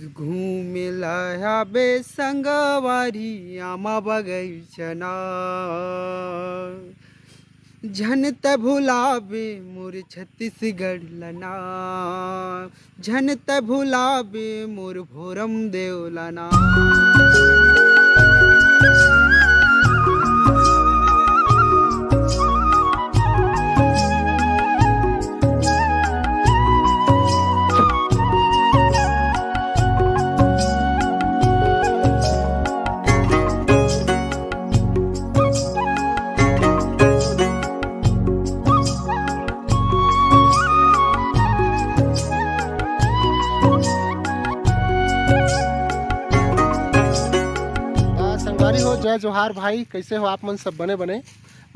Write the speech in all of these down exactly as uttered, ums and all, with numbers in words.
घूमे ला आबे संगवारी आमा बगैचना, झन त भुलाबे मोर छत्तीसगढ़ लना, झन त भुलाबे मोर भोरम देव लना। आ, संगवारी हो, जय जोहार भाई, कैसे हो आप मन? सब बने बने।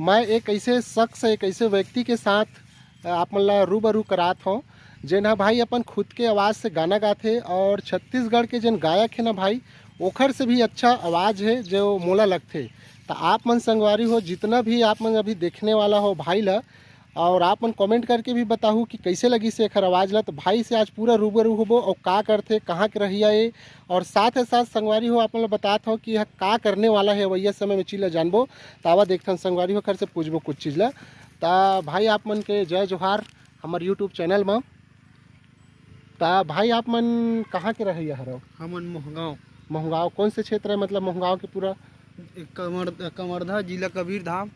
मैं एक ऐसे शख्स, एक ऐसे व्यक्ति के साथ, आ, आप मन ला रूबरू करात हों, जेन ह भाई अपन खुद के आवाज़ से गाना गाथे और छत्तीसगढ़ के जेन गायक हे ना भाई, ओखर से भी अच्छा आवाज़ हे जो मोला लगथे। त आप मन संगवारी हो, जितना भी आप मन अभी देखने वाला हो भाई ला, और आप मन comment करके भी बताहू कि कैसे लगिस एखर आवाज़ ला। तो भाई से आज पूरा रूबरू होबो और का करथे, कहाँ के रहिया ए, और साथ ही साथ संगवारी हो आप मन ला बतात हो कि यह का करने वाला है अवइया समय में, चीज ला जानबो। त आवा देखथन संगवारी हो, एखर से पूछबो कुछ चीज ला। त भाई आप मन के जय जोहार हमर YouTube channel में। त भाई आप मन कहाँ के रहइया हरव? हमन मोहगांव। मोहगांव कौन से क्षेत्र है, मतलब मोहगांव के पूरा? कमर-, कमरधा, जिला कबीरधाम,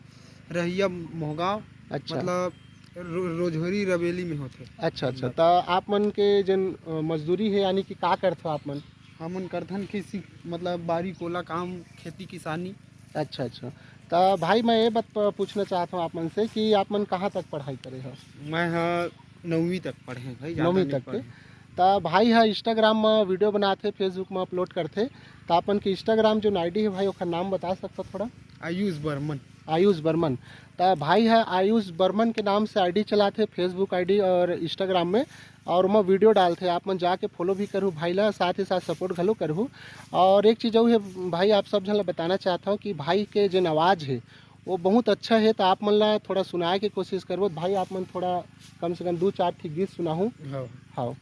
रहइया मोहगांव, अच्छा। मतलब रो-, रोजहोरी रबेली में होथे। अच्छा, अच्छा। मतलब त आप मन के जन, अ, मजदूरी है, यानी कि का करथो आप मन? हमन करथन कृषि, मतलब बारी कोला काम, खेती किसानी। अच्छा, अच्छा। त भाई मैं ये बात प-, पूछना चाहत हूँ आप मन से कि आप मन कहाँ तक पढ़ाई करे हो? मैं ह नौवीं तक पढ़े हूँ भाई, ज़्यादा नौवीं नहीं तक के? पढ़े। त भाई ह Instagram में video बनाथे, Facebook में upload करथे, त आप मन के Instagram जो ID है भाई, ओखर नाम बता सकथो थोड़ा? आयुष बर्मन। आयुष बर्मन। त भाई ह आयुष बर्मन के नाम से ID चलाथे, Facebook ID और Instagram में, और ओमा video डालथे। आप मन जाके follow भी करहू भाई ला, साथ ही साथ support घलो करहू। और एक चीज अउ है भाई, आप सब झन ला बताना चाहत हूँ कि भाई के जेन आवाज़ है वो बहुत अच्छा है, त आप मन ला थोड़ा सुनाए के कोशिश करबो। भाई आप मन थोड़ा कम से कम दू चार ठी गीत सुनाहू। हाँ। हाँ।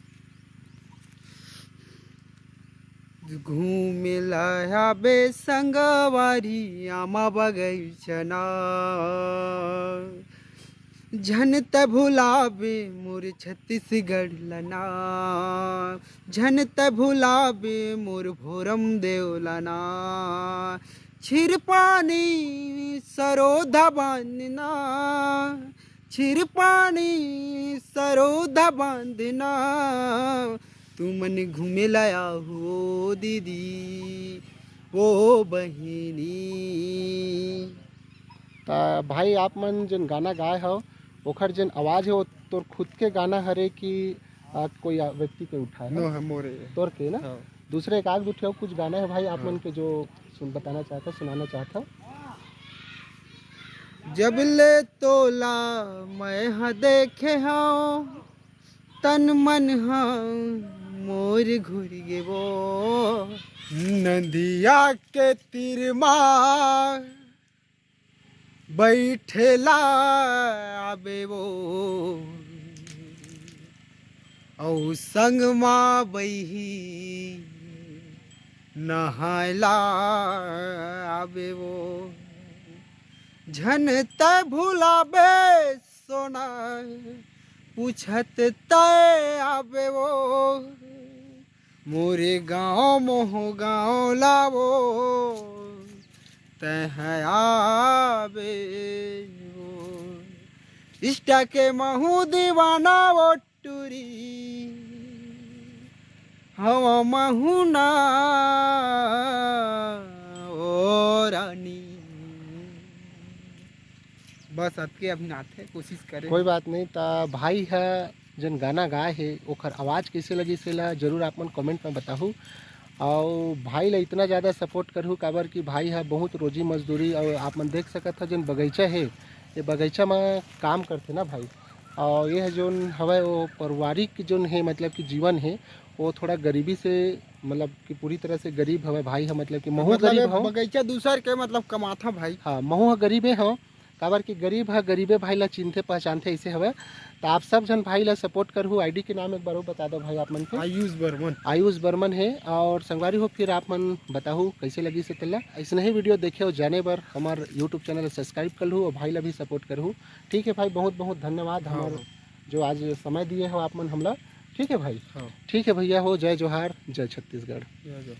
घूमे ला आबे संगवारी आमा बगैचना, झन त भुलाबे मोर छत्तीसगढ़ लना, झन त भुलाबे मोर भोरम देव लना। छिरपानी सरोधा बांधना, छिरपानी सरोधा बांधना, तुमन घूमे ला आहो दीदी, ओ बहिनी। त भाई आप मन जेन गाना गाए हव, ओखर जेन आवाज़ है, वो तोर खुद के गाना हरे कि, आ, कोई आ, व्यक्ति के उठाए हव? नो, है मोरे। तोर के ना? हाँ। दूसरे एक आध दू ठे अउ कुछ गाना है भाई आप हाँ। मन के जो सुन, बताना चाहत हव, सुनाना चाहत हव? जब ले तोला मैं ह देखे हव, तन मन ह मोर घुर गे वो। नदिया के तीर मा बैठे ला आबे वो, अउ संग मा बही नहाए ला आबे वो। झन तै भुलाबे सोना, पूछत तै आबे वो, मोरे गाँव मोह गाँव ला वो, तै ह आबे वो। Insta के महू दीवाना वो टूरी, हवा महू ना ओ रानी। बस अतके अभी नाथे कोशिश करे। कोई बात नहीं। त भाई ह जेन गाना गाए हे, ओखर आवाज़ कइसे लगिस, एला जरूर आप मन comment में बताहू। अउ भाई ला इतना ज़्यादा support करहू, काबर कि भाई ह बहुत रोजी मजदूरी, अउ आप मन देख सकत ह जेन बगीचा हे, ये बगीचा म काम करथे ना भाई। अउ ये जोन हवय, वो पारिवारिक जोन हे, मतलब कि जीवन हे, वो थोड़ा गरीबी से, मतलब कि पूरी तरह से गरीब हवय भाई ह, मतलब कि महू मतलब गरीब ये हव। बगीचा दूसर के, मतलब, कमाथा भाई। हाँ, महू ह गरीबे हव, काबर कि गरीब ह गरीबे भाई ला चिन्हथे पहचानथे, ऐसे हवय। त आप सब झन भाई ला सपोर्ट करहू। आईडी के नाम एक बार अउ बता दो भाई आप मन के। आयुष बर्मन। आयुष बर्मन हे। और संगवारी हो, फिर आप मन बताहू कैसे लगिस हे तेला। ऐसने ही वीडियो देखे और जाने बर हमर यूट्यूब चैनल सब्सक्राइब कर लहू और भाई ला भी सपोर्ट करहू। ठीक है भाई, बहुत बहुत धन्यवाद हाँ, हमर हाँ। जो आज समय दिए हो आप मन हमला। ठीक है भाई, हाँ। ठीक है भैया हो, जय जोहार, जय छत्तीसगढ़। जय जय।